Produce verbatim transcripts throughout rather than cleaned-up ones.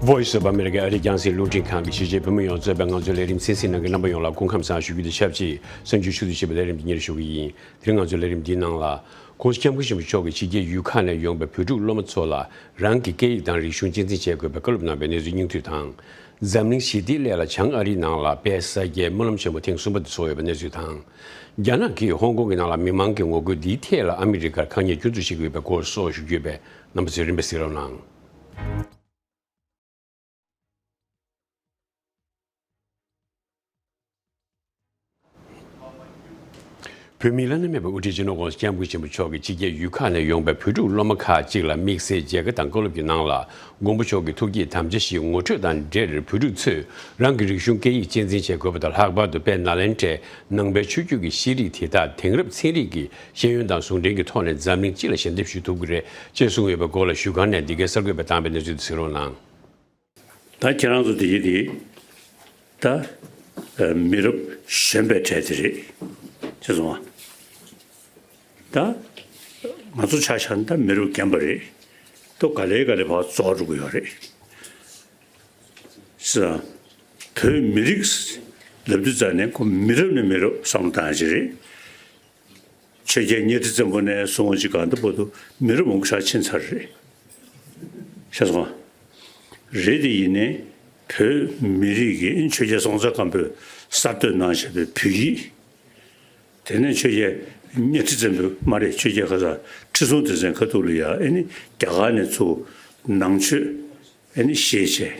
Voice of America ཨ་རིའི་རྒྱང་སྲིང་རླུང་འཕྲིན་ཁང་གི་གཞིས་བྱེས་བོད་མི་ཡོངས་གཙོས་པའི་ང་ཚོའི་ལས་རིམ་གསན་གཟིགས་གནང་མཁན་རྣམ་པ་ཡོངས་ལ་སྐུ་ཁམས་བཟང་ཞུ་རྒྱུ་དང་ཆབས་ཅིག་གསར་འགྱུར་ཕྱོགས་བསྡུས་བྱས་པའི་ལས་རིམ་འདི་སྙན་སྒྲོན་ཞུ་གི་ཡིན། དེ་རིང་ང་ཚོའི་ལས་རིམ་འདིའི་ནང་ལ། ༸གོང་ས་༸སྐྱབས་མགོན་ཆེན་པོ་མཆོག་གིས་ཕྱི་རྒྱལ་ཡུལ་ཁག་ནས་ཡོང་པའི་བོད་ཕྲུག་སློབ་མ་ཚོ་ལ་རང་གི་སྐད་ཡིག་དང་རིག་གཞུང་གཅེས་འཛིན་བྱེད་དགོས་པའི་བཀའ་སློབ་གནང་བའི་གནས་ཚུལ་སྙིང་བསྡུས་དང་། འཛམ་གླིང་ཞི་བདེའི་སླད་ལ་བྱང་ཨ་རིའི་ནང་ལ་དཔལ་ས་སྐྱའི་སྨོན་ལམ་ཆེན་པོ་ཐེངས་གསུམ་པ་དེ་ཚོགས་ཡོད་པའི་གནས་ཚུལ་དང་། རྒྱ་ནག་གིས་ཧོང་ཀོང་གི་ནང་ལ་མི་མང་གི་ངོ་རྒོལ་འདིའི་ཐད་ལ་ཨ་མི་རི་ཀར་ཁ་ཉེས་སྐྱོན་འཛུགས་བྱེད་ཀྱི་ཡོད་པའི་སྐོར་སོགས་ཞུ་རྒྱུ་ཡོད་པས་རྣམ་པ་ཚོས་རིམ་པས་གཟིགས་རོགས་གནང་། བོད་མིའི་བླ་ན་མེད་པའི་དབུ་ཁྲིད་སྤྱི་ནོར་༸གོང་ས་༸སྐྱབས་མགོན་ཆེན་པོ་མཆོག་གིས་ཕྱི་རྒྱལ་ཡུལ་ཁག་ནས་ཡོང་པའི་བོད་ཕྲུག་སློབ་མ་ཁག་ཅིག་ལ་དམིགས་བསལ་མཇལ་ཁ་དང་བཀའ་སློབ་ཀྱི་ནང་ལ། མགོན་པོ་མཆོག་གི་ཐུགས་བསྐྱེད་དམ་བཅའ་བཞིའི་ངོ་སྤྲོད་དང་འབྲེལ། བོད་ཕྲུག་ཚོས་རང་གི་རིག་གཞུང་སྐད་ཡིག་གཅེས་འཛིན་བྱེད་དགོས་པ་དང་། ལྷག་པར་དུ་དཔལ་ནཱ་ལེནྡྲའི་ནང་པའི་ཆོས་བརྒྱུད་ཀྱི་ཤེས་རིག་དེ་དག་དེང་རབས་ཚན་རིག་གི་ཤེས་ཡོན་དང་ཟུང་འབྲེལ་གྱི་ཐོག་ནས་འཛམ་གླིང་སྤྱི་ལ་ཞལ་འདེབས་ཞུ་ཐུབ་ཀྱི་རེད་ཅེས་གསུངས་ཡོད་པའི་སྐོར་ལ། བཞུགས་སྒར་ནས་འདི་གའི་གསར་འགོད་པས་བཏང་བའི་གནས་ཚུལ་དེ་གཟིགས་རོགས་གནང་། ད་ཁྱེད་རང་ཚོ་དེ་ཡིན་དེ། ད་མི་རབས་གཞོན་པའི་གྲས་དེ་རེད། ཅེས་གསུངས་པ། ད་ང་ཚོ་ཆ་བཞག་ན་ད་མི་རབས་རྒན་པ་རེད། ཏོ་ག་ལེ་ག་ལེ་ཕར་རྫོགས་འགྲོ་གི་ཡོད་རེད། ས། བོད་མི་རིགས་ལབ་དུས་ཙ་ནས་ཁོ་མི་རབས་ནས་མི་རབས་བསམ་བློ་བཏང་ཡ་ཅིག་རེད། ཆོས་རྒྱལ་གཉའ་ཁྲི་བཙན་པོ་ནས་བཟུང་ཅིག་གང་ལྟར་བར་དུ་མི་རབས་མང་པོ་ཞིག་ཕྱིན་ཚར་རེད། ཤེས་སོང་ང་། རེད་དེ་ཡིན་ནའི་བོད་མི་རིགས་ཀྱི་ཆོས་རྒྱལ་སྲོང་བཙན་སྒམ་པོས་གསར་གཏོད་གནང་བཞག་པའི་བོད་ཡིག་དེ་ནས་ཆོས་རྒྱལ་གཉའ་ཁྲི་བཙན་པོ་མ་རེད། ཆོས་རྒྱལ་ཁ་སང་ཁྲི་སྲོང་ལྡེ་བཙན་ཁ་ཐུག་ལ་ཡ་ཨེ་ནི་རྒྱ་གར་ནས་ཚུར་ནང་ཆོས་ཨེ་ནི་བཤད་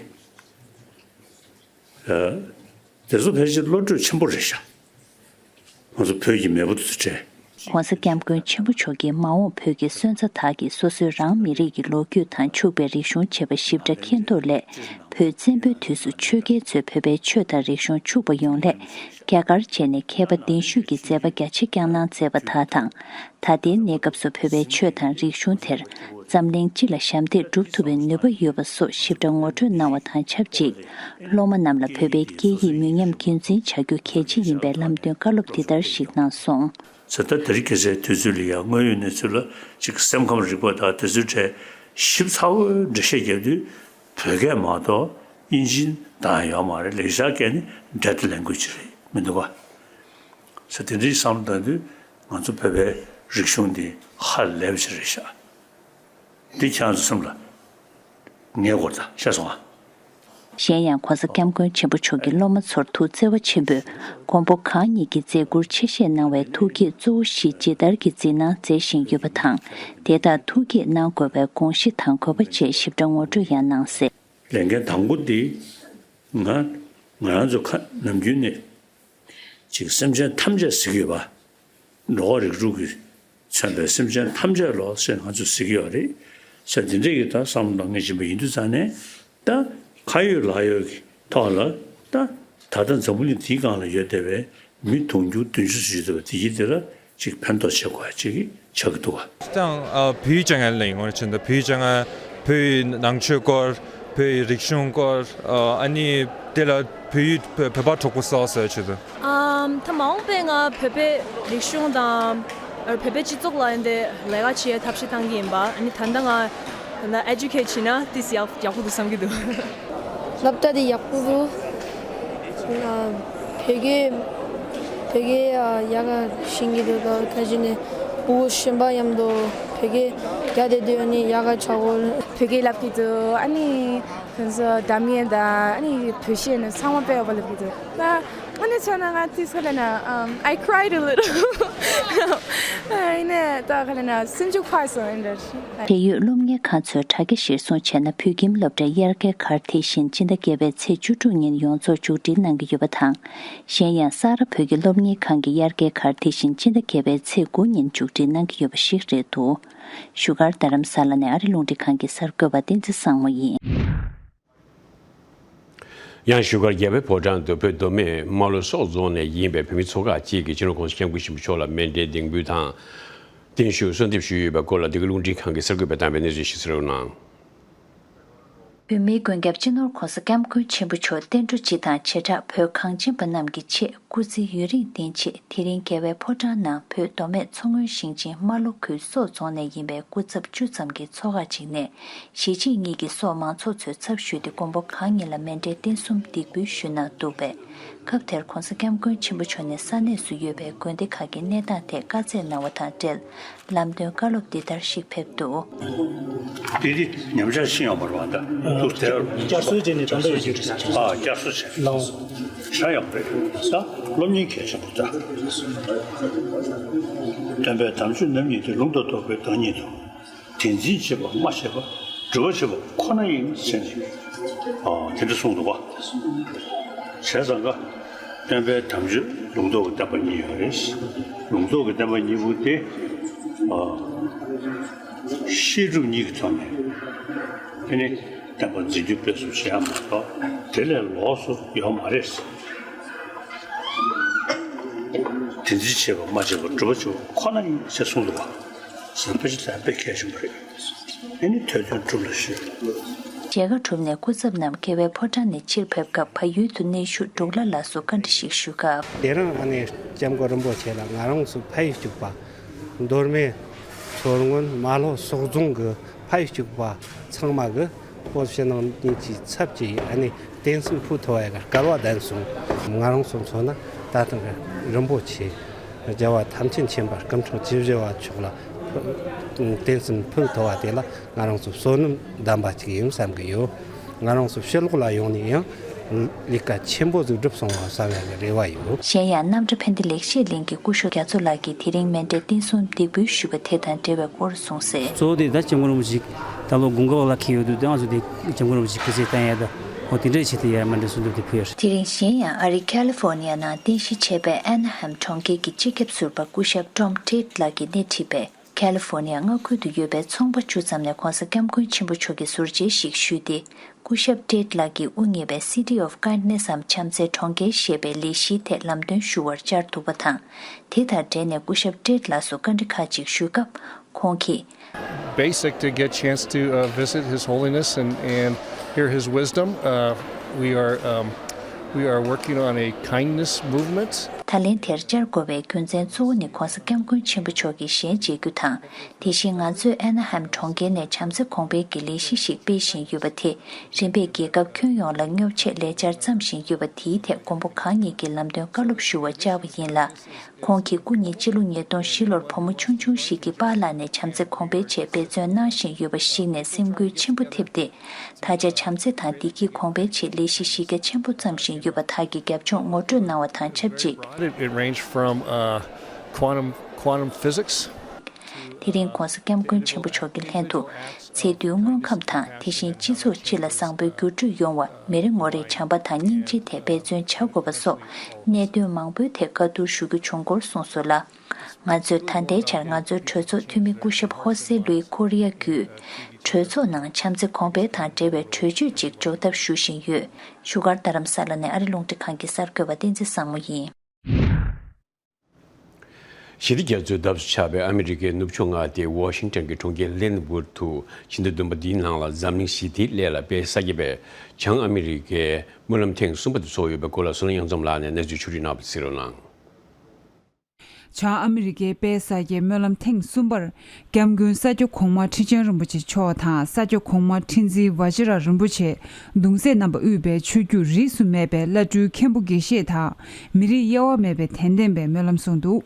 བྱས། དེ་ཚོ་ཕལ་ཆེར་བློ་གྲོས་ཆེན་པོ་རེད་ཤག་ང་ཚོ་བོད་ཀྱི་མེས་པོ་དེ་ཚོ་གྲས། ༸གོང་ས་༸སྐྱབས་མགོན་ཆེན་པོ་མཆོག་གིས་མ་འོངས་བོད་ཀྱི་སོན་རྩ་དག་གིས་སོ་སོའི་རང་མི་རིགས་ཀྱི་ལོ་རྒྱུས་དང་ཕྱུག་པའི་རིག་གཞུང་བཅས་པ་ཞིབ་ཕྲ་མཁྱེན་རྟོགས་སླད། བོད་བཙན་པོའི་དུས་སུ་ཆོས་རྒྱལ་ཚོས་བོད་པའི་ཆོས་དང་རིག་གཞུང་ཕྱུག་པ་ཡོང་སླད་རྒྱ་གར་བཅས་ནས་མཁས་པ་གདན་ཞུས་ཀྱིས་མཛད་པ་རྒྱ་ཆེ་བསྐྱངས་གནང་མཛད་པ་དག་དང་། ད་ལྟའི་གནས་སྐབས་སུ་བོད་པའི་ཆོས་དང་རིག་གཞུང་དེར་འཛམ་གླིང་སྤྱི་ལ་ཞབས་འདེགས་སྒྲུབ་ཐུབ་པའི་ནུས་པ་ཡོད་པ་སོགས་ཞིབ་ཕྲ་ངོ་སྤྲོད་གནང་བ་དང་ཆབས་ཅིག་སློབ་མ་རྣམས་ལ་བོད་པའི་སྐད་ཡིག་མི་ཉམས་རྒྱུན་འཛིན་བྱ་རྒྱུ་གལ་ཆེ་ཡིན་པའི་ལམ་སྟོན་བཀའ་སློབ་འདི་ལྟར་ཞིག་གནང་སོང་། ཟེར་ད་དེ་རིང་ཁ་སང་དུས་ཚོད་ལ་ཡང་དངོས་ཡོད་གནས་ཚུལ་ལ་ཅིག་སེམས་ཁམས་རིག་པ་དང་དེ་ཚོའི་གྲས་ཞིབ་ཚགས་པོའི་འགྲེལ་བཤད་རྒྱབ་དུས་བོད་སྐད་མ་གཏོགས་དབྱིན་ཇི་དང་ཡོད་མ་རེད། ལེགས་སྦྱར་སྐད་ནི་direct language རེད་མི་འདུག་ག་ཟེར་དེ་འདྲའི་བསམ་བློ་བཏང་དུས་ང་ཚོ་བོད་པའི་རིག་གཞུང་འདི་ཧ་ལས་པ་ཅིག་རེད་ཤག་འདི་ཁྱེད་རང་ཚོ་སེམས་ལ་ངེས་དགོས་ད་ཤེས་སོང་ང་། གཞན་ཡང་༸གོང་ས་༸སྐྱབས་མགོན་ཆེན་པོ་མཆོག་གིས་སློབ་མ་ཚོར་ཐུགས་བརྩེ་བ་ཆེན་པོས་མགོན་པོ་གང་ཉིད་ཀྱིས་མཛད་ཁུར་ཆེ་བཞེས་གནང་བའི་ཐུགས་བསྐྱེད་གཙོ་བོ་བཞི་ཇི་ལྟར་གྱི་འཛིན་གནང་མཛད་བཞིན་ཡོད་པ་དང་། དེ་དག་ཐུགས་བསྐྱེད་གནང་དགོས་པའི་དགོངས་གཞི་དང་དགོས་པ་བཅས་ཞིབ་ཕྲ་ངོ་སྤྲོད་ཡང་གནང་གསལ། ལས་འགན་དང་པོ་འདི་ང་ང་རང་ཚོ་ཁ་ནམ་རྒྱུན་ནས་ཅིག་སེམས་ཅན་ཐམས་ཅད་ཟེར་གྱི་ཡོད་པ། འགྲོ་བ་རིགས་དྲུག་གིས་མཚོན་པའི་སེམས་ཅན་ཐམས་ཅད་ལོ་ཞེས་ང་ཚོས་ཟེར་གྱི་ཡོད་རེད། ཟེར་འདི་འདྲས་ཀྱི་ད་བསམ་བློ་གཏོང་མཁན་ཡིན་པ་ཡིན་དུས་ཙང་ནས་ད་ཁ་ཡོད་ལག་ཡོད་ཀྱི་ཐོག་ལ་ད་ད་ལྟ་འཛམ་བུ་གླིང་འདིའི་སྒང་ལ་ཡོད་བསྡད་པའི་མི་དུང་ཕྱུར་བདུན་ཅུ་ཙམ་ཡོད་བསྡད་པ་དེ་ཡིན་དེ་ལ་ཅིག་ཕན་ཐོགས་བྱེད་དགོས་ཡ་ཅིག་ཆགས་ཀྱི་འདུག་ག་ད་ཨ་བོད་ཡིག་སྦྱང་ཡ་ལ་ཡིན་ངོ་ཆེན་ད་བོད་ཡིག་སྦྱང་ཡ་བོད་ཡི་ནང་ཆོས་སྐོར་བོད་ཡི་རིག་གཞུང་སྐོར་ཨ་ནི་དེ་ལ་བོད་ཡིག་བོད་པ་གྲོགས་པོ་བཟོ་ཟེར་ཆེད་དུ། ཨམ། ད་མ་འོངས་པའི་ང་བོད་པའི་རིག་གཞུང་དང་བོད་པའི་སྤྱི་ཚོགས་ལ་འདི་ལས་ཀ་བྱེད་ཡའི་ཐབས་ཤེས་བཏང་གི་ཡིན་པ། ཨ་ནི་ད་ལྟ་ང་ད་ལྟ་ཨེ་ཇུ་ཁེཊ་བྱས་ན་ཏིས་ཡག་ཡག་པོ་འདུག་བསམ་གྱི་འདུག་སློབ་གྲྭ་འདི་ཡག་པོ་འདུག་ཨ། བོད་སྐད་བོད་སྐད་ཨ་ཡག་ག་ཤེས་ཀྱི་འདུག་ད་ཁ་ཅིག་ནས་ཕྲུ་གུ་གཞན་པ་མཉམ་དུ་བོད་སྐད་རྒྱག་བསྡད་དུས་ཨ་ནི་ཡག་ག་ཆགས་གོ། བོད་སྐད་ལབ་ཀྱི་འདུག་ཨ་ནི་ཁོང་ཚོ་འགྲམ་ཡན་དང་ཨ་ནི་བོད་གཞས་ནི་ཚང་མ་དཔེ་ཡག་པོ་ལབ་ཀྱི་འདུག་ད་ཨ་ནི་ཆ་ན་ང་ཏིས་ག་ལབ་ན་ཨམ། I cried a little. ཨ་ཡིན་ནའི་ད་ག་ལབ་ན་སེམས་ཤུགས་འཕར་སོང་ཡིན་འདྲ། བལ་ཡུལ་སློབ་གཉེར་ཁང་ཚོས་དྲ་རྒྱ་གཞིར་བཟུང་བྱས་ན་བོད་ཁྱིམ་སློབ་གྲྭའི་དབྱར་ཁའི་གར་དེ་བཞིན་སྤྱི་ཟླ་བརྒྱད་པའི་ཚེས་བཅུ་དྲུག་ཉིན་ཡོངས་རྫོགས་མཇུག་སྒྲིལ་གནང་གི་ཡོད་པ་དང་། གཞན་ཡང་ས་རཱ་བོད་ཀྱི་སློབ་གཉེར་ཁང་གི་དབྱར་ཁའི་གར་དེ་བཞིན་སྤྱི་ཟླ་བརྒྱད་པའི་ཚེས་དགུ་ཉིན་མཇུག་སྒྲིལ་གནང་གི་ཡོད་པ་ཞིག་རེད་འདུག་བཞུགས་སྒར་རྡ་རམ་ས་ལ་ནས་ཨ་རི་རླུང་འཕྲིན་ཁང་གི་གསར་འགོད་པ་བསྟན་འཛིན་བཟང་མོ་ཡིན། ཡང་བཞུགས་སྒར་རྒྱལ་བའི་ཕོ་བྲང་དུ་བོད་མདོ་སྨད་རྨ་ལྷོ་སོག་རྫོང་ནས་ཡིན་པའི་བོད་མི་ཚོ་ཁག་ཅིག་གིས་སྤྱི་ནོར་༸གོང་ས་༸སྐྱབས་མགོན་ཆེན་པོ་མཆོག་ལ་མཎྜལ་ལྡིང་འབུལ་དང་། བརྟན་བཞུགས་གསོལ་འདེབས་ཞུས་ཡོད་པའི་སྐོར་ལ་འདི་ག་རླུང་འཕྲིན་ཁང་གི་གསར་འགོད་པས་བཏང་བའི་གནས་ཚུལ་ཞིག་གསན་རོགས་གནང་། བོད་མིའི་མགོན་སྐྱབས་སྤྱི་ནོར་༸གོང་ས་༸སྐྱབས་མགོན་ཆེན་པོ་མཆོག་བསྟན་འགྲོ་སྤྱི་དང་བྱེ་བྲག་བོད་གངས་ཅན་པ་རྣམས་ཀྱི་ཆེད་ སྐུ་ཚེ་ཡུན་རིང་བརྟན་ཆེད། དེ་རིང་རྒྱལ་བའི་ཕོ་བྲང་ནང་བོད་མདོ་སྨད་མཚོ་སྔོན་ཞིང་ཆེན་རྨ་ལྷོ་ཁུལ་སོག་རྫོང་ནས་ཡིན་པའི་སྐུ་ཚབ་བཅུ་ཙམ་གྱི་ཚོགས་ཁག་ཅིག་ནས། གཞིས་བྱེས་གཉིས་ཀྱི་སོག་མང་ཚོགས་ཚོའི་ཚབ་ཞུས་ཏེ། མགོན་པོ་གང་ཉིད་ལ་མཎྜལ་རྟེན་གསུམ་འདེགས་འབུལ་ཞུས་གནང་འདུག་པས། སྐབས་དེར་༧གོང་ས་༧སྐྱབས་མགོན་ཆེན་པོ་མཆོག་ནས་ས་གནས་སུ་ཡོད་པའི་དགོན་སྡེ་ཁག་གི་གནས་སྟངས་ཐད་བཀའ་སྩལ་གནང་བ་དང་འབྲེལ། ལམ་སྟོན་བཀའ་སློབ་འདི་ལྟར་ཞིག་ཕེབས་འདུག། དེ་དེ་ཉམས་ཆག་ཤི་ཡོང་བར་བ་ད་ཐུག་དེར་བསྐྱར་གསོ་བྱས་ནས་ད་ལྟ་ཡོད་རྒྱུ་རེད། ཨ་བསྐྱར་གསོ་བྱས་ལགས། ཤ་ཡག་པོ་རེད། ད་སློབ་གཉེར་གལ་ཆེན་པོ་ད། སྟོན་པའི་དམ་ཆོས་རྣམ་གཉིས་ཏེ། ལུང་དང་རྟོགས་པའི་བདག་ཉིད་དོ། དེ་འཛིན་བྱེད་པ་སྨྲ་བྱེད་པ། སྒྲུབ་པ་བྱེད་པ་ཁོ་ན་ཡིན་ཟེར་ནས། ཨ་དེ་འདྲ་གསུངས་འདུག་བ། བྱས་ཙང་ཀ་སྟོན་པའི་དམ་ཆོས་ལུང་རྟོགས་ཀྱི་བསྟན་པ་གཉིས་ཡོད་རེད། ལུང་རྟོགས་ཀྱི་བསྟན་པ་གཉིས་པོ་དེ། ཨ། བཤད་སྒྲུབ་གཉིས་ཀྱི་ཐོག་ནས་དེ་ནི་བསྟན་པ་འཛིན་སྐྱོང་སྤེལ་གསུམ་བྱེད་ཡ་མ་གཏོགས་དེ་ལས་ལོགས་སུ་ཡོད་མ་རེད། དེ་འཛིན་བྱེད་པ་སྨྲ་བྱེད་པ་སྒྲུབ་པ་བྱེད་པ་ཁོ་ན་ཡིན་ཞེས་གསུངས་འདུག་བ། ཟེར་དཔེ་ཆ་དེ་དཔེ་གལ་ཆེན་པོ་རེད། ཨེ་ནི་ཐོས་དོན་གྲུབ་ལ་ཞུས། མཇལ་ཁ་གྲུབ་ནས་སྐུ་ཚབ་རྣམས་རྒྱལ་བའི་ཕོ་བྲང་ནས་ཕྱིར་ཕེབས་སྐབས། བལ་ཡུལ་དུ་གནས་བཞུགས་འབྲུག་ལྷ་ལགས་སུ་བཀའ་འདྲི་ཞིག་ཞུས་སྐབས། དེ་རིང་ཨ་ནེ་སྐྱབས་མགོན་རིན་པོ་ཆེ་ལ་ང་རང་ཚོ་ཕ་ཡུལ་གཅིག་པ། མདོ་སྨད་མཚོ་སྔོན་རྨ་ལྷོ་སོག་རྫོང་གི་ཕ་ཡུལ་གཅིག་པ་ཚང་མ་གི་སྤོ་ཕྱི་ནང་གཉིས་ཀྱི་ཚབ་ཀྱིས་ཨ་ནེ་རྟེན་གསུམ་ཕུལ་ཐུབ་པ་ཡ་གི་སྐལ་བ་ལྡན་སོང་། ང་རང་ཚོ་མཚོན་ན་ད་ཐེངས་རིན་པོ་ཆེ་རྒྱལ་བ་ཐམས་ཅད་མཁྱེན་པ་སྐུ་ཕྲེང་བཅུ་བཞི་པ་མཆོག་ལ་རྟེན་གསུམ་ཕུལ་ཐུབ་པ་དེ་ལ་ང་རང་ཚོ་བསོད་ནམས་ལྡན་པ་ཅིག་ཡིན་བསམ་གི་ཡོད། ང་རང་ཚོ་ཕྱི་ལོགས་ལ་ཡོང་ནས་ཡང་ལས་ཀ་ཆེན་པོ་ཟིག་བསྒྲུབས་སོང་བ་བསམ་ཡག་གི་རེ་བ་ཡོད། གཞན་ཡང་རྣམ་གྲྭ་ཕན་བདེ་ལེགས་བཤད་གླིང་གི་སྐུ་ཞབས་རྒྱ་མཚོ་ལགས་ཀྱིས་དེ་རིང་མཎྜལ་རྟེན་གསུམ་འདེགས་འབུལ་ཞུས་པ་དེ་དང་འབྲེལ་བའི་སྐོར་གསུངས་གསལ། གཙོ་བོ་དེ་ད་སྐྱབས་མགོན་རིན་པོ་ཆེ་ད་ལོ་དགུན་ཁ་བ་ལ་འཁེལ་ཡོད་དུས་ད་ང་ཚོ་དེ་སྐྱབས་མགོན་རིན་པོ་ཆེ་སྐུ་ཚེ་བརྟན་ཡ་ད་འོ་དེ་འདྲའི་ཆེད་དུ་ཡར་མཎྜལ་གསུམ་འདེགས་འབུལ་ཕུལ་ཡ་རེད། དེ་རིང་གཞན་ཡང་ཨ་རི་ཁ་ལི་ཧྥོར་ནི་ཡ་ནང་རྟེན་གཞི་བྱས་པའི་ཨན་ན་ཧམ་གྲོང་ཁྱེར་གྱི་སྤྱི་ཁྱབ་ཟུར་པ་སྐུ་ཞབས་ཀྲོམ་ཏྲེད་ལགས་ཀྱིས་སྣེ་ཁྲིད་པའི་ཁ་ལི་ཧྥོར་ནི་ཡ་མངའ་ཁུལ་དུ་ཡོད་པའི་ཚོང་པ་བཅུ་ཙམ་ནས་༧གོང་ས་༧སྐྱབས་མགོན་ཆེན་པོ་མཆོག་གི་ཟུར་མཇལ་ཞིག་ཞུས་ཏེ། སྐུ་ཞབས་ཏྲེད་ལགས་ཀྱིས་དབུ་བརྙེས་པའི་City of Kindness འམ་བྱམས་བརྩེའི་གྲོང་ཁྱེར་ཞེས་པའི་ལས་གཞིའི་ཐད་ལམ་སྟོན་ཞུ་བར་བཅར་ཐུབ་པ་དང་། དེ་དང་འབྲེལ་ནས་སྐུ་ཞབས་ཏྲེད་ལགས་སུ་བཀའ་འདྲི་ཁག་ཅིག་ཞུས་སྐབས། ཁོང་གིས། Basic to get chance to uh, visit His Holiness and, and hear His wisdom. Uh, we are um, we are working on a kindness movement. ད་ལན་དེར་བཅར་དགོས་པའི་རྒྱུ་མཚན་གཙོ་བོ་ནི་༧གོང་ས་༧སྐྱབས་མགོན་ཆེན་པོ་མཆོག་གི་ཞལ་མཇལ་རྒྱུ་དང་། དེ་བཞིན་ང་ཚོས་ཨན་ན་ཧམ་གྲོང་ཁྱེར་ནས་བྱམས་བརྩེ་གོང་འཕེལ་གྱི་ལས་གཞི་ཞིག་སྤེལ་བཞིན་ཡོད་པ་དེ་རིམ་པས་རྒྱལ་ཁབ་ཁྱོན་ཡོངས་ལ་སྙོབ་ཆེད་ལས་འཆར་བརྩམ་བཞིན་ཡོད་པ་དེའི་ཐད་མགོན་པོ་གང་ཉིད་ཀྱིས་ལམ་སྟོན་བཀའ་སློབ་ཞུ་བར་བཅར་བ་ཡིན་ལ། ཁོང་གིས་སྐུ་ཉིད་སྤྱི་ལོ་ཉིས་སྟོང་བཞི་ལོར་བུ་མོ་ཆུང་ཆུང་ཞིག་གི་པཱ་ལགས་ནས་བྱམས་བརྩེ་གོང་འཕེལ་ཆེད་འབད་བརྩོན་གནང་བཞིན་ཡོད་པ་གཞིགས་ནས་སེམས་འགུལ་ཆེན་པོ་ཐེབས་ཏེ། ད་ཆ་བྱམས་བརྩེ་དང་བདེ་སྐྱིད་གོང་འཕེལ་ཆེད་ལས་གཞི་གཞི་རྒྱ་ཆེན་པོ་བརྩམ་བཞིན་ཡོད་པ་དག་གི་རྒྱབ་ལྗོངས་ངོ་སྤྲོད་གནང་བ་དང་ཆབས་ཅིག It, it ranged from uh, quantum, quantum physics དེ་རིང་༧གོང་ས་༧སྐྱབས་མགོན་ཆེན་པོ་མཆོག་གི་ལྷན་དུ། ཚེ་དུས་དངོས་ཁམས་དང་དེ་བཞིན་སྤྱི་ཚོགས་སྤྱི་ལ་བཟང་པོའི་འགྱུར་འགྲོས་ཡོང་བར་མི་རེ་ངོ་རེས་བྱམས་པ་དང་སྙིང་རྗེའི་ཐད་འབད་བརྩོན་བྱ་དགོས་པ་སོགས་གནད་དོན་མང་པོའི་ཐད་བཀའ་བསྡུར་ཞུ་རྒྱུ་བྱུང་སྐོར་གསུངས་སོང་ལ། ང་ཚོས་ད་ལྟའི་ཆར་ང་ཚོའི་གྲོས་ཚོགས་འཐུས་མི་སྐུ་ཞབས་ཧོ་སེ་ལུའི་ཁོ་རི་ཡ་བརྒྱུད། གྲོས་ཚོགས་ནང་བྱམས་བརྩེ་གོང་འཕེལ་དང་འབྲེལ་བའི་གྲོས་ཆོད་ཅིག་འཇོག་ཐབས་ཞུ་བཞིན་ཡོད། བཞུགས་སྒར་རྡ་རམ་ས་ལ་ནས་ཨ་རི་རླུང་འཕྲིན་ཁང་གི་གསར་འགོད་པ་བསྟན་འཛིན་བཟང་མོ་ཡིན། ཞི་བདེ་རྒྱ་མཚོའི་འདབས་སུ་ཆགས་པའི་ཨ་མི་རི་ཀའི་ནུབ་ཕྱོགས་མངའ་སྡེ་ཝ་ཤིང་ཊོན་གྱི་གྲོང་ཁྱེར་ལེན་ཝུཌ་དུ་ཕྱི་ཟླ་བདུན་པ་འདིའི་ནང་ལ་འཛམ་གླིང་ཞི་བདེའི་སླད་ལ་དཔལ་ས་སྐྱ་པའི་བྱང་ཨ་མི་རི་ཀའི་སྨོན་ལམ་ཐེངས་གསུམ་པ་དེ་ཚོགས་ཡོད་པའི་སྐོར་ལ་བསོད་ནམས་དབྱངས་འཛོམས་ལགས་ནས་གནས་ཚུལ་ཕྱོགས་སྒྲིག་གནང་བ་གཟིགས་རོགས་གནང་། བྱང་ཨ་མི་རི་ཀའི་དཔལ་ས་སྐྱའི་སྨོན་ལམ་ཐེངས་གསུམ་པར། སྐྱབས་མགོན་ས་སྐྱ་གོང་མ་ཁྲི་ཆེན་རིན་པོ་ཆེ་མཆོག་དང་ས་སྐྱ་གོང་མ་ཁྲི་འཛིན་ཝ་ཅི་ར་རིན་པོ་ཆེ། གདུང་སྲས་རྣམ་པ་དབུས་པའི་ཆོས་བརྒྱུད་རིས་སུ་མེད་པའི་བླ་སྤྲུལ་མཁན་པོ་དགེ་བཤེས་དང་མི་རིགས་དབྱེ་བ་མེད་པའི་དད་ལྡན་པའི་སྨོན་ལམ་གསུངས་འདུག།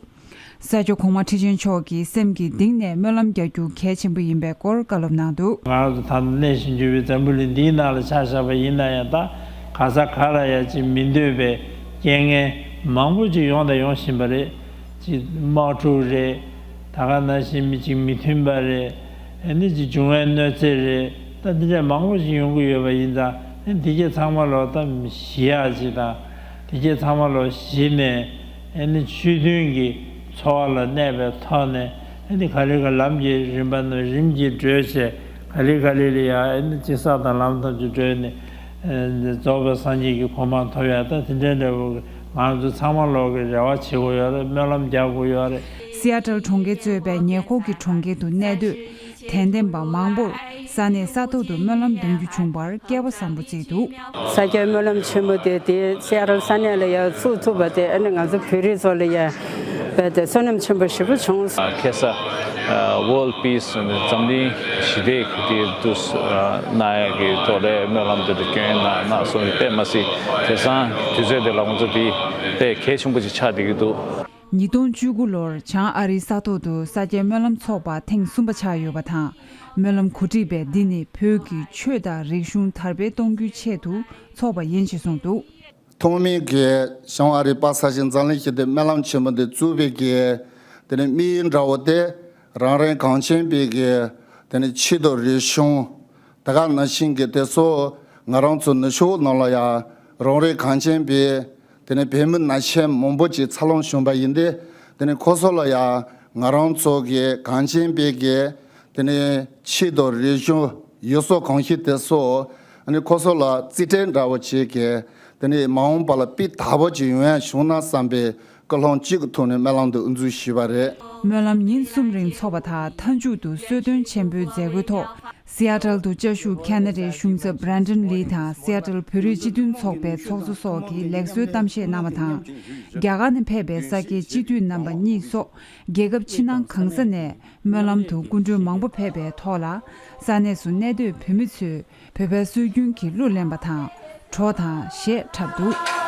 ས་སྐྱ་གོང་མ་ཁྲི་ཆེན་མཆོག་གིས་སེམས་ཀྱི་གཏིང་ནས་སྨོན་ལམ་རྒྱག་རྒྱུ་གལ་ཆེན་པོ་ཡིན་པའི་སྐོར་བཀའ་སློབ་གནང་འདུག། ང་རང་ཚོ་ད་ལྟ་གནས་བཞིན་བསྒྱུར་བའི་འཛམ་བུ་གླིང་འདིའི་ནང་ལ་ཆ་བཞག་པ་ཡིན་ན་ཡང་ད་ག་ས་ག་ལ་ཡ་ཅིག་མི་འདོད་པའི་རྐྱེན་ངན་མང་པོ་ཅིག་ཡོང་དང་ཡོང་བཞིན་པ་རེད། ཅིག་དམག་འཁྲུག་རེད། ད་ག་ནང་བཞིན་མི་གཅིག་མི་མཐུན་པ་རེད། ཨ་ནི་ཅིག་འབྱུང་བའི་གནོད་འཚེ་རེད། ད་འདི་འདྲ་མང་པོ་ཞིག་ཡོང་གི་ཡོད་པ་ཡིན་ཙང་ཨ་ནི་འདི་གྱད་ཚང་མ་ལོ་ད་ཞི་ཡག་ཅིག་དང་། འདི་གྱད་ཚང་མ་ལོ་ཞི་ནས་ཨ་ནི་ཆོས་མཐུན་གྱི་འཚོ་བ་ལ་གནས་པའི་ཐོག་ནས་ཨ་ནི་ག་ལེ་ག་ལམ་གྱི་རིམ་པ་ནང་རིམ་གྱིས་བགྲོད་བྱས་ག་ལེ་ག་ལེ་ལ་ཡ་ཨ་ནི་ཅིག་ས་དང་ལམ་ཐམས་ཅད་བགྲོད་ནས། རྫོགས་པའི་སངས་རྒྱས་ཀྱི་གོ་འཕང་ཐོབ་ཡ་ད་དེ་འདྲའི་འདྲ་བོ་ང་ཚོ་ཚང་མ་ལོག་གི་རེ་བ་བྱེད་དགོས་ཡོད་རེད། སྨོན་ལམ་རྒྱག་དགོས་ཡོད་རེད། སི་ཨ་ཏལ་གྲོང་ཁྱེར་གཙོས་པའི་ཉེ་འཁོར་གྱི་གྲོང་ཁྱེར་དུ་གནས་སྡོད། དད་ལྡན་པ་མང་པོར་ས་གནས་ས་ཐོག་ཏུ་སྨོན་ལམ་འདོན་རྒྱུ་བྱུང་བར་སྐལ་བ་བཟང་པོ་བརྩིས་འདུག། ས་སྐྱའི་སྨོན་ལམ་ཆེན་མོ་དེ་དེ་སི་ཨ་ཊལ་ས་གནས་ལ་ཡང་ཚུགས་ཐུབ་པ་དེ་ཨ་ནི་ང་ཚོ་བོད་རིགས་ཚོ་ལ་ཡང་རྦད་དེ་བསོད་ནམས་ཆེན་པོ་ཞེ་པོ་བྱུང་། ཁ་སང་World Peace འཛམ་གླིང་ཞི་བདེ་དེ་དུས་གནང་ཡག་གི་ཐོག་ལ་སྨོན་ལམ་དེ་དུ་སྐྱོན་གནང་གནང་སོང་བས་དཔེ་མ་སྲིད་དེང་སང་དུས་ཚོད་དེ་ལ་ང་ཚོ་དེ་དཔེ་གལ་ཆེན་པོ་ཅིག་ཆགས་བསྡད་ཀྱི་འདུག། ཉིས་སྟོང་བཅུ་དགུ་ལོར་བྱང་ཨ་རིའི་ས་ཐོག་ཏུ་ས་སྐྱའི་སྨོན་ལམ་ཚོགས་པ་ཐེངས་གསུམ་པ་ཆགས་ཡོད་པ་དང་། སྨོན་ལམ་གོ་སྒྲིག་པས་འདི་ནི་བོད་ཀྱི་ཆོས་དང་རིག་གཞུང་དར་སྤེལ་གཏོང་རྒྱུའི་ཆེད་དུ་ཚོགས་པ་ཡིན་ཞེས་གསུངས་འདུག། ཐོག་མའི་གི་བྱང་ཨ་རིའི་པ་ས་ཞིང་འཛམ་གླིང་ཞི་བདེ་སྨོན་ལམ་ཆེན་མོ་འདི་བཙུགས་པའི་གི་དེ་ནི་དམིགས་ཡུལ་འདྲ་བོ་དེ་རང་རེ་གངས་ཅན་པའི་གི་དེ་ནི་ཆོས་དང་རིག་གཞུང་། ད་ག་ནང་བཞིན་གྱི་དེ་ཚོ་ང་རང་ཚོ་ནུབ་ཕྱོགས་ནང་ལ་ཡང་རང་རེ་གངས་ཅན་པའི་དེ་ནས་བོད་མི་ན་ཆེན་མང་པོ་ཅིག་འཚར་ལོངས་བྱུང་པ་ཡིན་ཏེ། དེ་ནས་ཁོ་ཚོ་ལ་ཡང་ང་རང་ཚོ་གི་གངས་ཅན་པའི་གི་དེ་ནས་ཆོས་དང་རིག་གཞུང་ཡུལ་སྲོལ་གོམས་གཤིས་དེ་ཚོ་ཨ་ནི་ཁོ་ཚོ་ལ་རྩིས་སྤྲོད་འདྲ་བོ་བྱེད་གི་དེ་ནས་མ་འོངས་པ་ལ་སྤུས་དག་པོ་ཅིག་ཡོང་ཡ་བྱུང་ན་བསམ་པའི་ཀུན་སློང་གཅིག་གི་ཐོག་ནས་སྨོན་ལམ་དུ་དབུ་འཛུགས་ཞུས་པ་རེད། སྨོན་ལམ་ཉིན་གསུམ་རིང་འཚོགས་པ་དང་མཐའ་མཇུག་ཏུ་གསོལ་སྟོན་ཆེན་པོའི་མཛད་སྒོའི་ཐོག་སི་ཨ་ཊལ་དུ་བཅའ་བཞུགས་ཁ་ན་ཌའི་གཞུང་ཚབ་Brandon Lee དང་སི་ཨ་ཊལ་བོད་རིགས་སྤྱི་མཐུན་ཚོགས་པའི་ཚོགས་གཙོ་སོགས་ཀྱིས་ལེགས་གསོལ་གཏམ་བཤད་གནང་བ་དང་། རྒྱ་གར་ནས་ཕེབས་པའི་ས་སྐྱའི་སྤྱི་འཐུས་རྣམ་པ་གཉིས་སོགས་རྒྱལ་ཁབ་ཕྱི་ནང་གང་ས་ནས་སྨོན་ལམ་དུ་སྐུ་མགྲོན་མང་པོ་ཕེབས་པའི་ཐོག་ལ། ས་གནས་སུ་གནས་སྡོད་བོད་མི་ཚོས་བོད་པའི་སྲོལ་རྒྱུན་གྱི་གླུ་ལེན་པ་དང་། བྲོ་དང་གཞས་འཁྲབ་འདུག།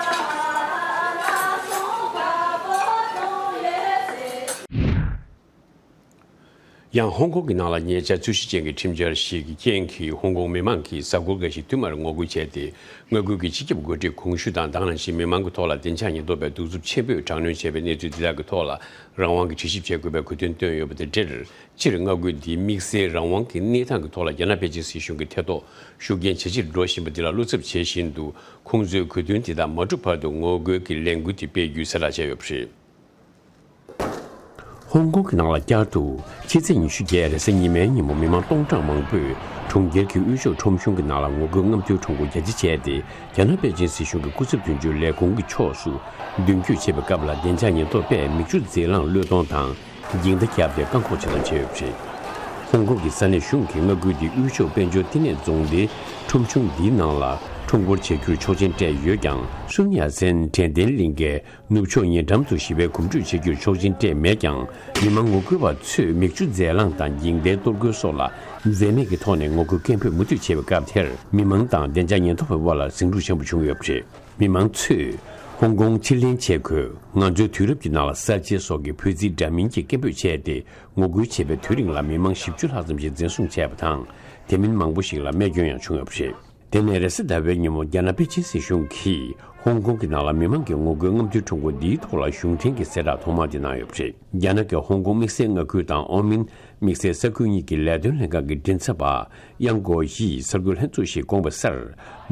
ཡང་ཧོང་ཀོང་གི་ནང་ལ་ཉེ་ཆར་རྩོད་གཞི་ཅན་གྱི་ཁྲིམས་འཆར་ཞིག་གི་རྐྱེན་གྱིས་ཧོང་ཀོང་མི་མང་གིས་གཟའ་འཁོར་འགའ་ཞིག་བསྟུད་མར་ངོ་རྒོལ་བྱས་ཏེ། མངའ་ཁུལ་གྱི་སྤྱི་ཁྱབ་འགོ་ཁྲིད་གོང་ཞུ་དང་། དེ་ནང་བཞིན་མི་མང་གི་ཐོག་ལ་བདེ་འཇགས་ཉེན་རྟོག་པས་གདུག་རྩུབ་ཆེན་པོས་དྲག་གནོན་བྱས་པའི་གནས་ཚུལ་འདི་དག་གི་ཐོག་ལ་རང་དབང་གིས་དྲི་ཞིབ་བྱེད་དགོས་པའི་གོ་སྟོན་བཏོན་ཡོད་པ་དང་འབྲེལ། སྤྱིར་མངའ་ཁུལ་འདིའི་དམིགས་བསལ་རང་དབང་གི་གནས་སྟངས་ཀྱི་ཐོག་ལ་རྒྱ་ནག་པེ་ཅིན་སྲིད་གཞུང་གི་ཐེ་གཏོགས་ཤུགས་རྐྱེན་ཇེ་ཆེར་འགྲོ་བཞིན་པ་འདི་ལ་བློ་འཚབ་བྱེད་བཞིན་དུ། ཁོང་ཚོས་གོ་སྟོན་དེ་དག་མ་གྲུབ་བར་དུ་ངོ་རྒོལ་གྱི་ལས་འགུལ་དེ་སྤེལ་རྒྱུའི་གསལ་བསྒྲགས་བྱས་ཡོད་པ་རེད། ཧོང་ཀོང་གི་ནང་ལ་བསྐྱར་དུ་ཕྱི་ཚེས་ཉི་ཤུ་བརྒྱད་རེས་གཟའ་ཉི་མའི་ཉིན་མོ་མི་མང་སྟོང་ཕྲག་མང་པོས་གྲོང་ཁྱེར་གྱི་དབུས་ཕྱོགས་ཁྲོམ་གཞུང་གི་ནང་ལ་ངོ་རྒོལ་རྔམ་སྟོན་ཁྲོམ་སྐོར་རྒྱ་ཆེ་བྱས་ཏེ། རྒྱ་ནག་པེ་ཅིན་སྲིད་གཞུང་གི་སྐུ་ཚབ་དོན་གཅོད་ལས་ཁུངས་ཀྱི་ཕྱོགས་སུ་མདུན་སྐྱོད་བྱེད་པའི་སྐབས་ལ། བདེ་འཇགས་ཉེན་རྟོག་པས་མིག་ཆུ་རྫས་རླངས་གློད་གཏོང་དང་འགྱིག་མདའ་བརྒྱབ་སྟེ་བཀག་འགོག་བྱེད་ཐབས་བྱས་ཡོད་པ་རེད། ཧོང་ཀོང་གི་ས་གནས་གཞུང་གིས་མངའ་ཁུལ་དེའི་དབུས་ཕྱོགས་དཔལ་འབྱོར་བསྟི་གནས་རྫོང་སྡེའི་ཁྲོམ་གཞུང་འདིའི་ནང་ལ་ཁྲོམ་སྐོར་བྱ་རྒྱུར་ཆོག་མཆན་སྤྲད་ཡོད་ཀྱང་། སུན་ཡ་སན་དྲན་རྟེན་གླིང་གའི་ནུབ་ཕྱོགས་ཉེ་འགྲམ་དུ་ཞི་བའི་གོམ་བགྲོད་བྱེད་རྒྱུར་ཆོག་མཆན་སྤྲད་མེད་ཀྱང་། མི་མང་ངོ་རྒོལ་བ་ཚོས་མིག་ཆུ་རྫས་རླངས་དང་འགྱིག་མདའི་གཏོར་རྒོལ་སོགས་ལ་འཛེམ་མེད་ཀྱི་ཐོག་ནས་ངོ་རྒོལ་སྐད་འབོད་མུ་མཐུད་བྱས་པའི་སྐབས་དེར། མི་མང་དང་བདེ་འཇགས་ཉེན་རྟོག་པའི་དབར་ལ་ཟིང་འཁྲུག་ཆེན་པོ་བྱུང་ཡོད་པ་རེད། མི་མང་ཚོས། ཧོང་ཀོང་ཕྱིར་ལེན་བྱེད་དགོས། ང་ཚོའི་དུས་རབས་ཀྱི་ནང་ལ་གསར་བརྗེ་སོགས་ཀྱི་འབོད་ཚིག་འདྲ་མིན་གྱི་སྐད་འབོད་བྱས་ཏེ། ངོ་རྒོལ་བྱེད་པའི་དུས་རིང་ལ་མི་མང་བཞི་བཅུ་ལྷག་ཙམ་ཞིག་འཛིན་བཟུང་བྱས་པ་དང་། དེ་མིན་མང་པོ་ཞིག་ལ་རྨས་སྐྱོན་ཡང་བྱུང་ཡོད་པ་རེད། དེ་ནས་རེས་གཟའ་ཟླ་བའི་ཉིན་མོ་རྒྱ་ནག་པེ་ཅིན་སྲིད་གཞུང་གིས་ཧོང་ཀོང་གི་ནང་ལ་མི་མང་གི་ངོ་རྒོལ་རྔམ་སྟོན་ཁྲོམ་སྐོར་འདིའི་ཐོག་ལ་གཞུང་འབྲེལ་གྱི་གསལ་བསྒྲགས་ཐོག་མ་དེ་གནང་ཡོད་པ་རེད། རྒྱ་ནག་གི་ཧོང་ཀོང་དམིགས་བསལ་མངའ་ཁུལ་དང་ཨོ་མིན་དམིགས་བསལ་ས་ཁུལ་གཉིས་ཀྱི་ལས་དོན་ལྷན་ཁང་གི་མགྲིན་ཚབ་པ་དབྱང་གོ་ཡིས་གསར་འགོད་ལྷན་ཚོགས་ཤིག་བསྐོངས་པའི་སར།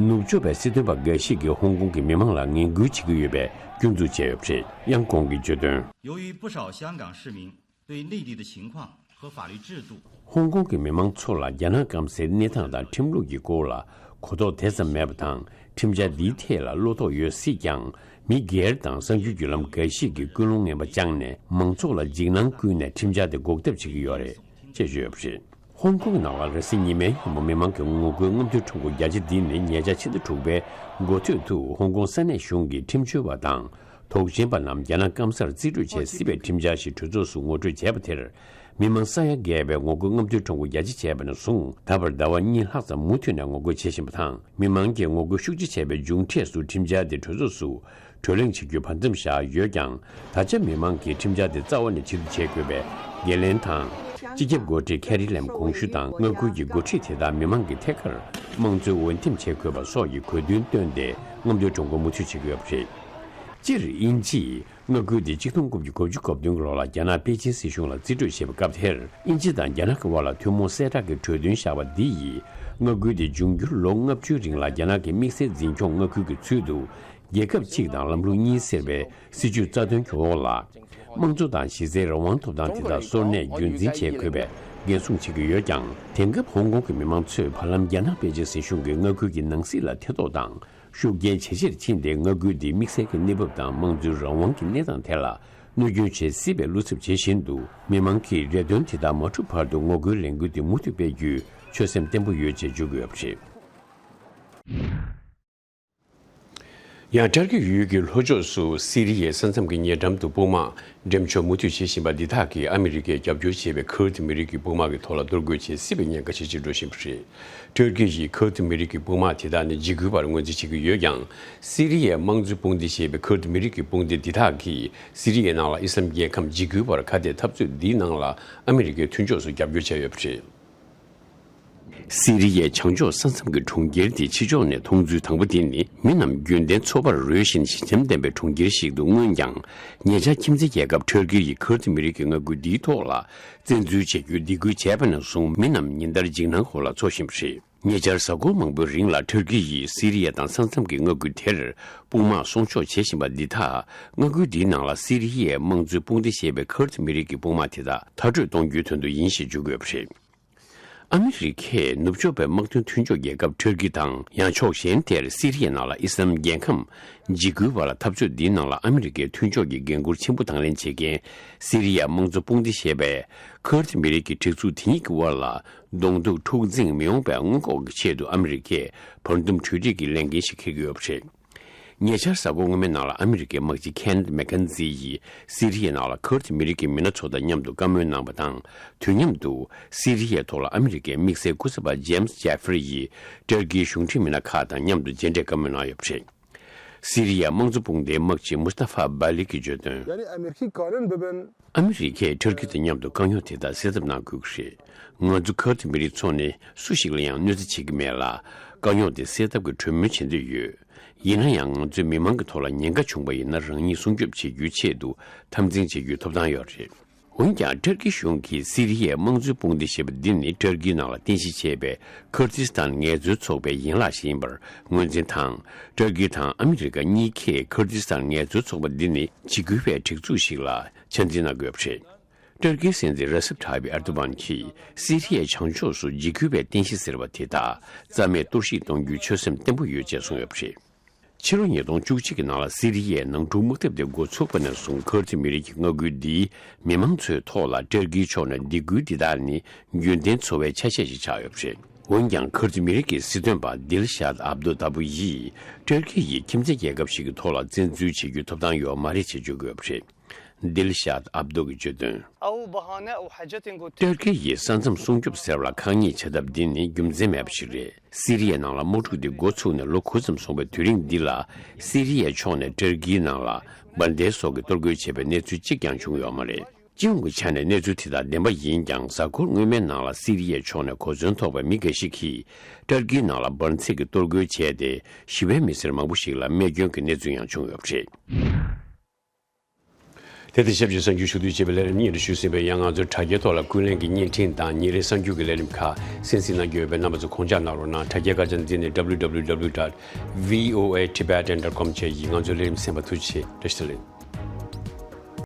ནུབ་ཕྱོགས་པའི་སྲིད་དོན་པ་འགའ་ཞིག་གིས་ཧོང་ཀོང་གི་མི་མང་ལ་ངན་སྐུལ་བྱེད་ཀྱི་ཡོད་པའི་སྐྱོན་འཛུགས་བྱས་ཡོད་པ་རེད། དབྱང་གོ་ཡིས་བརྗོད་དོན། 由于不少香港市民对内地的情况和法律制度 ཧོང་ཀོང་གི་མི་མང་ཚོ་ལ་རྒྱ་ནག་སྐམ་སའི་གནས་སྟངས་དང་ཁྲིམས་ལུགས་ཀྱི་སྐོར་ལ་གོ་རྟོགས་དེ་ཙམ་མེད་པ་དང་། ཁྲིམས་འཆར་འདིའི་ཐད་ལ་བློ་དོགས་ཡོད་སྲིད་ཀྱང་། མི་སྒེར་དང་གསར་འགྱུར་བརྒྱུད་ལམ་འགའ་ཞིག་གིས་ཀུན་སློང་ངན་པ་བཅངས་ནས། མང་ཚོགས་ལ་འཇིགས་སྣང་བསྐུལ་ནས་ཁྲིམས་འཆར་དེ་འགོག་ཐབས་བྱེད་ཀྱི་ཡོད་རེད་ཅེས་བརྗོད་ཡོད་པ་རེད། ཧོང་ཀོང་ནང་ལ་རེས་གཟའ་ཉི་མའི་ཉིན་མོ་མི་མང་གི་ངོ་རྒོལ་རྔམ་སྟོན་ཁྲོམ་སྐོར་རྒྱ་ཆེ་འདི་ནི་ཉེ་ཆར་ཕྱི་ཟླ་དྲུག་པའི་འགོ་སྟོད་དུ་ཧོང་ཀོང་ས་གནས་གཞུང་གི་ཁྲིམས་བྱོལ་བ་དང་དོགས་ཟོན་པ་རྣམས་རྒྱ་ནག་སྐམ་སར་རྩིས་སྤྲོད་བྱེད་སྲིད་པའི་ཁྲིམས་འཆར་ཞིག་གྲོས་ཚོགས་སུ་ངོ་སྤྲོད་བྱས་པ་དེར། མི་མང་ས་ཡ་བརྒལ་བས་ངོ་རྒོལ་རྔམ་སྟོན་ཁྲོམ་སྐོར་རྒྱ་ཆེ་བྱས་པ་ནས་བཟུང་། ད་བར་ཟླ་བ་གཉིས་ལྷག་ཙམ་མུ་མཐུད་ནས་ངོ་རྒོལ་བྱེད་བཞིན་པ་དང་། མི་མང་གིས་ངོ་རྒོལ་ཤུགས་ཆེ་བྱས་པའི་མཇུག་འབྲས་སུ་ཁྲིམས་འཆར་དེ་གྲོས་ཚོགས་སུ་གྲོས་གླེང་བྱེད་རྒྱུའི་བར་མཚམས་བཞག་ཡོད་ཀྱང་། ད་ཆ་མི་མང་གིས་ཁྲིམས་འཆར་དེ་རྩ་བ་ནས་ཕྱིར་བསྡུ་བྱེད་དགོས་པའི་འགན་ལེན་དང་། སྤྱི་ཁྱབ་འགོ་ཁྲིད་ཁེ་རི་ལེམ་གོང་ཞུ་དང་མངའ་ཁུལ་གྱི་འགོ་ཁྲིད་དེ་དག་མི་མང་གི་ཐད་ཀར་དམངས་གཙོའི་འོས་འདེམས་བྱེད་དགོས་པ་སོགས་ཀྱི་གོ་དོན་བཏོན་ཏེ་རྔམ་སྟོན་ཁྲོམ་སྐོར་མུ་མཐུད་བྱེད་ཀྱི་ཡོད་པ་རེད། སྤྱིར་དབྱིན་ཇིས་མངའ་ཁུལ་དེ་ཆིག་སྟོང་དགུ་བརྒྱ་གོ་བདུན་གྱི་ལོ་ལ་རྒྱ་ནག་པེ་ཅིན་སྲིད་གཞུང་ལ་རྩིས་སྤྲོད་བྱས་པའི་སྐབས་དེར། དབྱིན་ཇི་དང་རྒྱ་ནག་གི་དབར་ལ་ཐུན་མོང་གསལ་བསྒྲགས་ཀྱི་གྲོས་མཐུན་བཞག་པ་འདི་ཡིས། མངའ་ཁུལ་དེ་འབྱུང་འགྱུར་ལོ་ལྔ་བཅུའི་རིང་ལ་རྒྱ་ནག་གི་དམིགས་བསལ་འཛིན་སྐྱོང་མངའ་ཁུལ་གྱི་ཚུལ་དུ། རྒྱལ་ཁབ་གཅིག་དང་ལམ་ལུགས་གཉིས་ཟེར་བའི་སྲིད་ཇུས་རྩ་དོན་གྱི་འོག་ལ། དམངས་གཙོ་དང་གཞི་རྩའི་རང་དབང་ཐོབ་ཐང་དེ་དག་གསོ་གནས་རྒྱུན་འཛིན་བྱེད་དགོས་པའི་འགན་སྲུང་བྱེད་ཀྱི་ཡོད་ཀྱང་། དེང་སྐབས་ཧོང་ཀོང་གི་མི་མང་ཚོས་བར་ལམ་རྒྱ་ནག་པེ་ཅིན་སྲིད་གཞུང་གིས་མངའ་ཁུལ་གྱི་ནང་སྲིད་ལ་ཐེ་གཏོགས་དང་། ཤུགས་རྐྱེན་ཇེ་ཆེར་ཕྱིན་ཏེ། མངའ་ཁུལ་འདིའི་དམིགས་བསལ་གྱི་གནས་བབ་དང་དམངས་གཙོའི་རང་དབང་གི་གནས་སྟངས་ཐད་ལ་ གནོད་སྐྱོན་བྱེད་སྲིད་པའི་བློ་འཚབ་བྱེད་བཞིན་དུ། མི་མང་གིས་རེ་འདུན་དེ་དག་མ་འགྲུབ་བར་དུ་ངོ་རྒོལ་ལས་འགུལ་དེ་མུ་མཐུད་སྤེལ་རྒྱུའི་ཆོད་སེམས་བརྟན་པོ་ཡོད་ཅེས་བརྗོད་ཀྱི་ཡོད་པ་རེད། ཡང་ཏུར་ཀི་ཡུལ་གྱི་ལྷོ་ཕྱོགས་སུ་སི་རི་ཡའི་ས་མཚམས་ཀྱི་ཉེ་འགྲམ་དུ་དཔུང་དམག་འགྲེམས་འཇོག་མུ་མཐུད་བྱེད་བཞིན་པ་འདི་དག་གིས་ཨ་མི་རི་ཀས་རྒྱབ་སྐྱོར་བྱེད་པའི་ཁུར་ཏི་མི་རིགས་ཀྱི་དཔུང་དམག་གི་ཐོག་ལ་གཏོར་རྒོལ་བྱེད་སྲིད་པའི་ཉེན་ཁ་ཇེ་ཆེར་འགྲོ་བཞིན་པ་རེད། ཏུར་ཀི་ཡིས་ཁུར་ཏི་མི་རིགས་ཀྱི་དཔུང་དམག་དེ་དག་ནི་འཇིགས་སྐུལ་བར་ངོས་འཛིན་བྱེད་ཀྱི་ཡོད་ཀྱང་། སི་རི་ཡའི་དམངས་གཙོའི་དཔུང་སྡེ་ཞེས་པའི་ཁུར་ཏི་མི་རིགས་ཀྱི་དཔུང་སྡེ་འདི་དག་གིས་སི་རི་ཡའི་ནང་ལ་ཨི་སི་ལམ་རྒྱལ་ཁམས་འཇིགས་སྐུལ་བར་ཁ་གཏད་འཐབ་རྩོད་འདིའི་ནང་ལ་ཨ་མི་རི་ཀའི་མཐུན་ཕྱོགས་སུ་རྒྱབ་སྐྱོར་བྱས་ཡོད་པ་རེད། སི་རི་ཡའི་བྱང་ཕྱོགས་ས་མཚམས་ཀྱི་གྲོང་ཁྱེར་དེ་ཕྱི་ཕྱོགས་ནས་མཐོང་ཚུལ་དང་པོ་དེ་ནི་མི་རྣམས་རྒྱུན་ལྡན་འཚོ་བར་རོལ་བཞིན་ཞི་འཇམ་ལྡན་པའི་གྲོང་ཁྱེར་ཞིག་ཏུ་མངོན་ཀྱང་། ཉེ་ཆར་ཁྱིམ་མཚེས་རྒྱལ་ཁབ་ཏུར་ཀི་ཡིས་ཁུར་ཏི་མི་རིགས་ཀྱི་མངའ་ཁུལ་འདིའི་ཐོག་ལ་བཙན་འཛུལ་བྱེད་རྒྱུའི་སྡིགས་སྐུལ་བྱས་པ་ནས་བཟུང་མི་རྣམས་ཉིན་ལྟར་འཇིགས་སྣང་འོག་ལ་འཚོ་བཞིན་པ་རེད། ཉེ་ཆར་གཟའ་འཁོར་མང་པོའི་རིང་ལ་ཏུར་ཀི་ཡིས་སི་རི་ཡ་དང་ས་མཚམས་ཀྱི་མངའ་ཁུལ་དེར་དཔུང་དམག་སྲུང་སྐྱོབ་བྱེད་བཞིན་པ་འདི་དག་མངའ་ཁུལ་འདིའི་ནང་ལ་སི་རི་ཡའི་དམངས་གཙོའི་དཔུང་སྡེ་ཞེས་པའི་ཁུར་ཏི་མི་རིགས་ཀྱི་དཔུང་དམག་དེ་དག་མཐར་སྐྲོད་གཏོང་རྒྱུའི་དོན་དུ་ཡིན་ཞེས་བརྗོད་ཀྱི་ཡོད་པ་རེད། ཨ་མི་རི་ཁས་ནུབ་ཕྱོགས་པའི་དམག་དོན་མཐུན་ཕྱོགས་རྒྱལ་ཁབ་ཏུར་ཀི་དང་། ཡང་ཕྱོགས་གཞན་དེར་སི་རི་ཡའི་ནང་ལ་ཨི་སི་ལམ་རྒྱལ་ཁམས་འཇིགས་སྐུལ་བ་ལ་འཐབ་རྩོད་འདིའི་ནང་ལ་ཨ་མི་རི་ཀའི་མཐུན་ཕྱོགས་ཀྱི་འགན་འཁུར་ཆེན་པོ་དང་ལེན་བྱེད་མཁན་སི་རི་ཡ་དམངས་གཙོ་དཔུང་སྡེ་ཞེས་པས་ཁུར་ཏི་མི་རིགས་ཀྱི་སྒྲིག་འཛུགས་དེ་གཉིས་ཀྱི་དབར་ལ་གདོང་ཐུག་འཁྲུག་འཛིང་མི་ཡོང་བའི་སྔོན་འགོག་གི་ཆེད་དུ་ཨ་མི་རི་ཀས་བར་འདུམ་གྲོས་འགྲིག་གི་ལས་འགན་ཞིག་འཁྱེར་གྱི་ཡོད་པ་རེད། ཉེ་ཆར་གཟའ་འཁོར་སྔོན་མའི་ནང་ལ་ཨ་མི་རི་ཀའི་དམག་སྤྱི་ཁེན་མེག་ཁན་ཛི་ཡིས་སི་རི་ཡའི་ནང་ལ་ཁུར་ཏི་མི་རིགས་ཀྱི་མི་སྣ་ཚོ་དང་མཉམ་དུ་བཀའ་མོལ་གནང་བ་དང་། དུས་མཉམ་དུ་སི་རི་ཡའི་ཐོག་ལ་ཨ་མི་རི་ཀའི་དམིགས་བསལ་སྐུ་ཚབ་པ་ཇེམ་སི་ཇེ་ཧྥེ་རི་ཡིས་ཏུར་ཀིའི་གཞུང་འབྲེལ་མི་སྣ་ཁག་དང་མཉམ་དུ་མཇལ་འཕྲད་བཀའ་མོལ་གནང་ཡོད་པ་རེད། སི་རི་ཡའི་དམངས་གཙོ་དཔུང་སྡེའི་དམག་སྤྱི་མུས་ཏ་ཧྥ་སྦ་ལི་གིས་བརྗོད་དོན། يعني أمريكي قانون ببن ཨ་མི་རི་ཀས་ཏུར་ཀི་དང་མཉམ་དུ་དཀའ་རྙོག་དེ་དག་སེལ་ཐབས་གནང་དགོས་ཀྱི་རེད། ང་ཚོ་ཁུར་ཏི་མི་རིགས་ཚོ་ནི་སུ་ཞིག་ལ་ཡང་གནོད་འཚེ་བྱེད་ཀྱི་མེད་ལ། དཀའ་རྙོག་དེ་སེལ་ཐབས་ཀྱི་གྲོས་མོལ་བྱེད་འདོད་ཡོད། ཡིན་ན་ཡང་ང་ཚོའི་མི་མང་གི་ཐོག་ལ་ཉེན་ཁ་བྱུང་བ་ཡིན་ན་རང་ཉིད་སྲུང་སྐྱོབ་བྱེད་རྒྱུའི་ཆེད་དུ་འཐབ་འཛིང་བྱེད་རྒྱུའི་ཐོབ་ཐང་ཡོད་རེད། འོན་ཀྱང་ཏུར་ཀི་གཞུང་གིས་སི་རི་ཡའི་དམངས་གཙོའི་དཔུང་སྡེ་ཞེས་པ་འདི་ནི་ཏུར་ཀིའི་ནང་ལ་རྟེན་གཞི་བྱས་པའི་ཁུར་ཏི་སི་ཐན་ངལ་རྩོལ་ཚོགས་པའི་ཡན་ལག་ཞིག་ཡིན་པར་ངོས་འཛིན་དང་། ཏུར་ཀི་དང་ཨ་མི་རི་ཀ་གཉིས་ཀས་ཁུར་ཏི་སི་ཐན་ངལ་རྩོལ་ཚོགས་པ་འདི་ནི་འཇིགས་སྐུལ་བའི་སྒྲིག་འཛུགས་ཤིག་ལ་ཆ་འཛིན་གནང་དགོས་པ་རེད། ཏུར་ཀིའི་སྲིད་འཛིན་རེ་སེབ་ཐཱ་ཡིབ་ཨེར་དོ་གྷན་གྱིས་སི་རི་ཡའི་བྱང་ཕྱོགས་སུ་འཇིགས་སྐུལ་བའི་རྟེན་གཞི་ཟེར་བ་དེ་དག་རྩ་མེད་གཏོར་བཤིག་གཏོང་རྒྱུའི་ཆོད་སེམས་བརྟན་པོ་ཡོད་ཅེས་གསུངས་ཡོད་པ་རེད། ཕྱི་ལོ་ཉིས་སྟོང་བཅུ་གཅིག་གི་ནང་ལ་སི་རི་ཡའི་ནང་འཁྲུག་དམག་འཐབ་དེ་འགོ་ཚུགས་པ་ནས་བཟུང་ཁུར་ཏི་མི་རིགས་ཀྱི་མངའ་ཁུལ་འདིའི་མི་མང་ཚོའི་ཐོག་ལ་ཏུར་ཀིའི་ཕྱོགས་ནས་སྡིགས་སྐུལ་འདི་དག་ནི་རྒྱུན་ལྡན་འཚོ་བའི་ཆ་ཤས་ཤིག་ཆགས་ཡོད་པ་རེད། འོན་ཀྱང་ཁུར་ཏི་མི་རིགས་ཀྱི་སྲིད་དོན་པ་དིལ་ཤཱད་ཨབ་དུ་ཏཱ་བུ་ཡིས་ཏུར་ཀི་ཡིས་ཁྱིམ་མཚེས་རྒྱལ་ཁབ་ཞིག་གི་ཐོག་ལ་བཙན་འཛུལ་བྱེད་རྒྱུའི་ཐོབ་ཐང་ཡོད་མ་རེད་ཅེས་བརྗོད་ཀྱི་ཡོད་པ་རེད། དིལ་ཤཱད་ཨབ་དུ་གིས་བརྗོད་དོན། ཏུར་ཀི་ཡིས་ས་མཚམས་སྲུང་སྐྱོབ་ཟེར་བ་ལ་ཁག་ཉེས་བྱ་ཐབས་འདི་ནི་རྒྱུ་མཚན་མེད་པ་ཞིག་རེད། སི་རི་ཡའི་ནང་ལ་དམག་འཁྲུག་འདི་འགོ་ཚུགས་ནས་ལོ་དགུ་ཙམ་སོང་བའི་དུས་རིང་འདི་ལ་སི་རི་ཡའི་ཕྱོགས་ནས་ཏུར་ཀིའི་ནང་ལ་འབར་མདེལ་སོགས་ཀྱི་གཏོར་རྒོལ་བྱས་པའི་གནས་ཚུལ་གཅིག་ཀྱང་བྱུང་ཡོད་མ་རེད། སྤྱི་ཡོངས་ཀྱི་ཆ་ནས་གནས་ཚུལ་དེ་དག་བདེན་པ་ཡིན་ཀྱང་། གཟའ་འཁོར་སྔོན་མའི་ནང་ལ་སི་རི་ཡའི་ཕྱོགས་ནས་གོ་མཚོན་ཐོགས་པའི་མི་འགའ་ཞིག་གིས་ཏུར་ཀིའི་ནང་ལ་འབར་མདེལ་གྱི་གཏོར་རྒོལ་བྱས་ཏེ་ཞི་བའི་མི་སེར་མང་པོ་ཞིག་ལ་རྨས་སྐྱོན་གྱི་གནས་ཚུལ་ཡང་བྱུང་ཡོད་པ་རེད། དེ་དང་ཆབས་ཅིག་གསར་འགྱུར་ཞུ་གཏུག་བྱེད་པའི་ལས་རིམ་སྙན་སྒྲོན་ཞུས་ཟིན་པས། ཡང་ང་ཚོའི་དྲ་རྒྱའི་ཐོག་ལ་ཀུན་གླེང་གི་བརྙན་འཕྲིན་དང་ཉིན་རེའི་གསར་འགྱུར་གྱི་ལས་རིམ་ཁག་གསན་གཟིགས་གནང་རྒྱུ་ཡོད་པས། རྣམ་པ་ཚོ་ཁོང་ཅག་གནང་རོགས་གནང་། དྲ་རྒྱའི་སྐར་རྩ་འདི་ནི་www dot voatibetan dot com བཅས་ཡིན། ང་ཚོའི་ལས་རིམ་གསན་པར་ཐུགས་རྗེ་ཆེ། བཀྲ་ཤིས་བདེ་ལེགས།